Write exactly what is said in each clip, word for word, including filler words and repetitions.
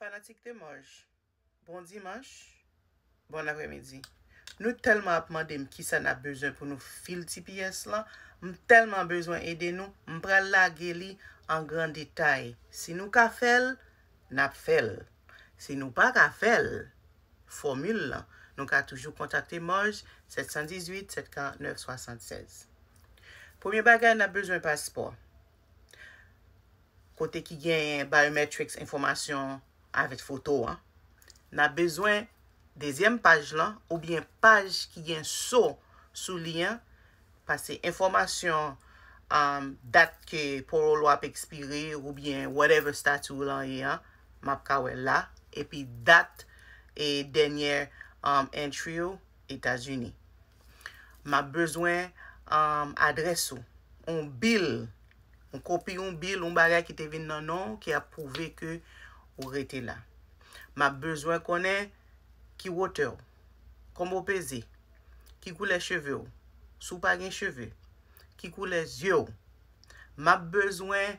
Fanatik de Mòj, bon dimanch, bon aprèmidi. Nou tèlman ap mande m kisa n ap bezwen pou nou fil T P S lan, m tèlman bezwen ede nou, m pral lage li an gran detay. Si nou ka fè l, n ap fè l. Si nou pa ka fè l, fòmil lan, nou ka toujou kontakte Mòj, sèt san dizuit, sèt karant nèf, swasannsèz. Premye bagay, n ap bezwen paspò. Kote ki genyen biometrics, enfòmasyon avèk foto an. N ap bezwen dezyèm paj lan oubyen paj ki gen so sou li an, pase enfòmasyon, um, dat ke parole ou ap ekspire oubyen whatever statut ou lan ye an, m ap ka wè l la, epi dat e dènyè, um, entry ou Etazini. M ap bezwen, um, adrès ou, yon bil, yon kopi yon bil, yon bagay ki te vin nan non w ki ap pwouve ke ou rete la. M ap bezwen konnen ki wotè w, konbyen w peze, ki koulè cheve w, si w pa gen cheve, ki koulè zye w. M ap bezwen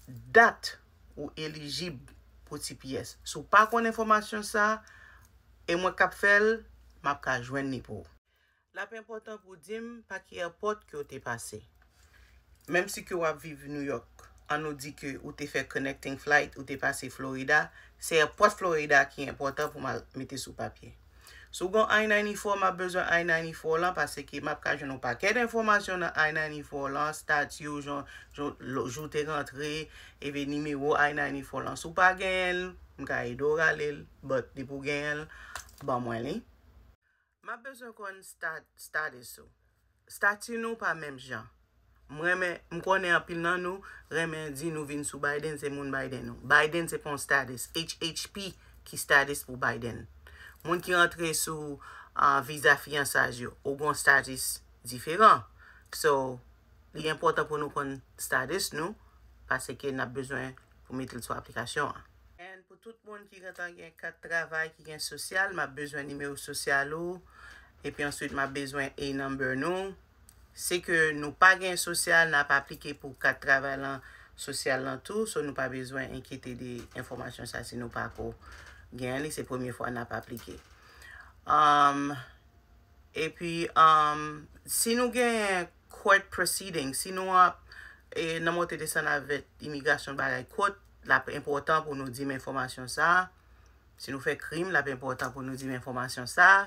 dat ou elijib pou T P S. Si w pa konn enfòmasyon sa, e mwen k ap fè l, m ap ka jwenn li pou ou. L ap enpòtan pou w di m pa ki èpòt ke w te pase. Menm si ke w ap viv New York, ann nou di ke ou te fè connecting flight, ou te pase Florida, se èpòt Florida ki enpòtan pou m al mete sou papye. Si w gen I ninety-four, m ap bezwen I ninety-four lan, paske m ap ka jwenn yon pakèt enfòmasyon nan I ninety-four lan, stati w, jan, jan, jou w te rantre, epi nimewo I ninety-four lan. Si w pa genyen l, m ka ede w rale l, but depi w genyen l, ban mwen li. M ap bezwen konn stat-, status ou. Stati nou pa menm jan. M renmen, m konnen anpil nan nou renmen di nou vin sou Biden, se moun Biden nou. Biden se pa yon status. H H P ki status pou Biden. Moun ki rantre sou, ah, viza fiyansaj yo, ou gen yon status diferan. So, li enpòtan pou nou konn status nou, paske n ap bezwen pou mete l sou aplikasyon an. And pou tout moun ki gentan gen kat travay, ki gen sosyal, m ap bezwen nimewo sosyal ou. Epi answit, m ap bezwen A number nou. Se ke nou pa gen sosyal, n ap aplike pou kat travay lan, sosyal lan tou. So, nou pa bezwen enkyete de enfòmasyon sa si nou pako gen li. Se premye fwa n ap aplike. Um, Epi, um, si nou gen court proceeding, si nou ap, e, nan monte desann avèk imigrasyon bagay court, l ap enpòtan pou nou di m enfòmasyon sa. Si nou fè krim, l ap enpòtan pou nou di m enfòmasyon sa.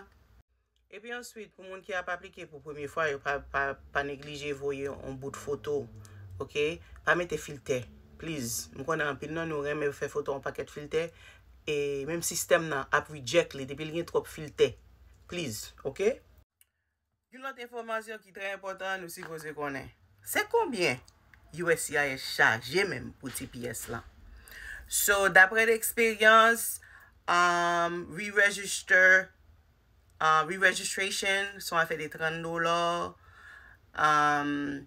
Epi answit, pou moun ki ap aplike pou premye fwa, yo pa, pa, pa neglije voye yon bout foto, oke? Pa mete filtè, please. M konnen anpil nan nou renmen fè foto yon pakèt filtè, e menm sistèm nan ap reject li depi l gen twòp filtè. Please, oke? Yon lòt enfòmasyon ki trè enpòtan nou sipoze konnen, se konbyen U S C I S chaje menm pou T P S lan. So, daprè eksperyans, um, re-register, uh, re-registration, se yon afè de trant dola. Um,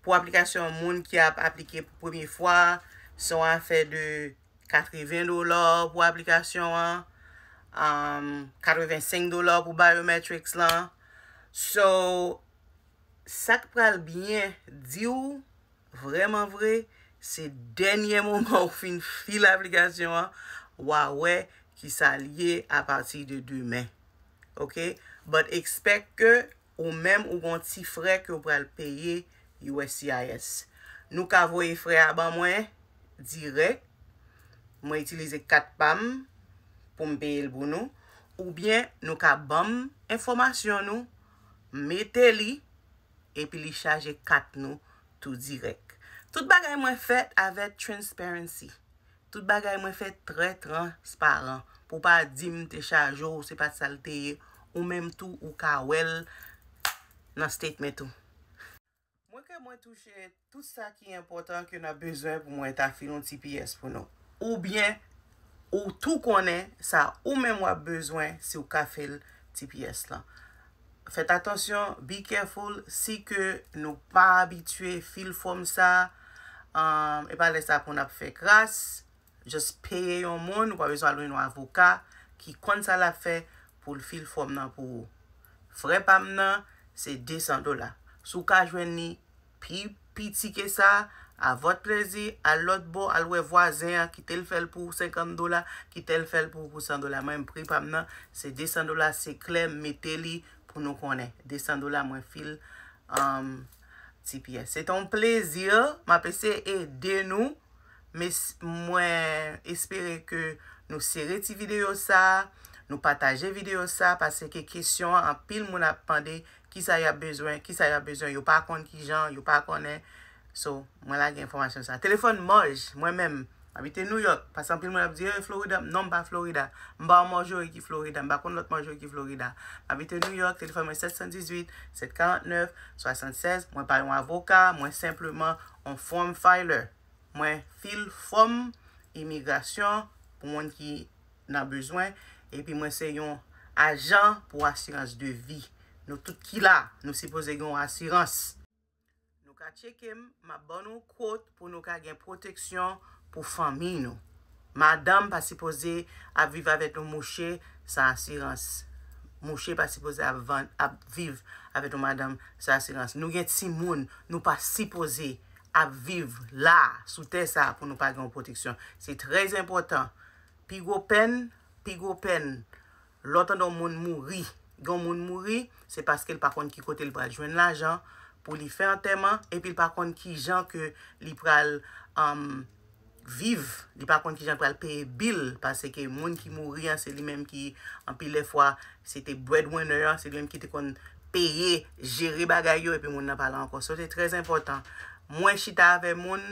pou aplikasyon moun ki ap aplike pou premye fwa, se yon afè de katreven dola pou aplikasyon an, um, katrevensenk dola pou biometrics lan. So, sa k pral byen di w, vrèman vre, se dènye moman ou fin fil aplikasyon an, w a wè ki sa l ye apati de demen. Oke? But expect ke ou menm ou gon ti frè ke w pral peye U S C I S. Nou ka voye frè a ban mwen dirèk. Mwen itilize kat pa m pou m peye l pou nou. Oubyen nou ka ban m enfòmasyon nou, mete li, epi li chaje kat nou tou dirèk. Tout bagay mwen fèt avèk transparency. Tout bagay mwen fè trè transparan. Pou w pa di m te chaje w, se pa t sa l te ye. Ou menm tou, ou ka wè l nan statement ou. Mwen kwè mwen touche tout sa ki enpòtan ke n ap bezwen pou mwen ta fil yon T P S pou nou. Oubyen, ou tou konnen sa ou menm w ap bezwen si w ka fil T P S lan. Fèt atansyon, be careful, si ke nou pa abitye fil fòm sa, um, e pa lè sa pou n ap fè kras, just peye yon moun, ou pa bezwen al jwenn yon avoka ki konn sa l ap fè pou l fil fòm nan pou ou. Frè pa m nan, se desan dola. Si w ka jwenn li pi piti ke sa, À votre plaisir, al lòt bò, al wè vwazen an, kite l fè l pou senkant dola, kite l fè l pou, pou san dola. Mwen, pri pa m nan, se desan dola, se klè, m mete li pou nou konnen. Desan dola, mwen fil um, T P S. Se te yon plezi, m ap eseye ede nou, men mwen espere ke nou sere ti videyo sa, nou pataje videyo sa, paske kesyon an, anpil moun ap mande kisa y ap bezwen, kisa y ap bezwen, yo pa konn kijan, yo pa konnen. So, mwen lage enfòmasyon sa. Telefòn Moj, mwen menm, m abite New York. Paske anpil moun ap di, "Hey, Florida." Non, m pa Florida. M pa yon Mojori ki Florida. M pa konn lòt Mojori ki Florida. M abite New York, telefòn mwen sèt san dizuit, sèt karant nèf, swasannsèz. Mwen pa yon avoka, mwen senpleman yon form filer. Mwen fil fòm imigrasyon pou moun ki nan bezwen. Epi mwen se yon ajan pou asirans de vi. Nou tout ki la, nou sipoze gen yon asirans. Nou ka tcheke m, m ap ban nou quote pou nou ka gen pwoteksyon pou fanmi nou. Madanm pa sipoze ap viv avèk yon mouche san asirans. Mouche pa sipoze ap, vann, ap viv avèk yon madanm san asirans. Nou gen timoun, nou pa sipoze ap viv la, sou tè sa, pou nou pa gen yon pwoteksyon. Se trè enpòtan. Pi gwo pèn, pi gwo pèn, lè w tande yon moun mouri, gen yon moun mouri, se paske l pa konn ki kote l pral jwenn lajan pou li fè antèman, epi l pa konn ki jan ke li pral um, viv, li pa konn ki jan l pral peye bil, paske moun ki mouri an, se li menm ki, anpil lè fwa, se te breadwinner an, se li menm ki te konn peye, jere bagay yo, epi moun nan pa la ankò. So, se trè enpòtan. Mwen chita avè moun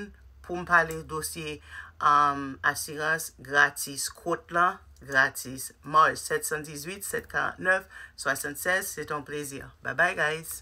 pou m pale dosye um, asirans gratis, quote lan gratis. Moj sèt san dizuit, sèt karant nèf, swasannsèz, se te yon plezi. Bye bye, guys!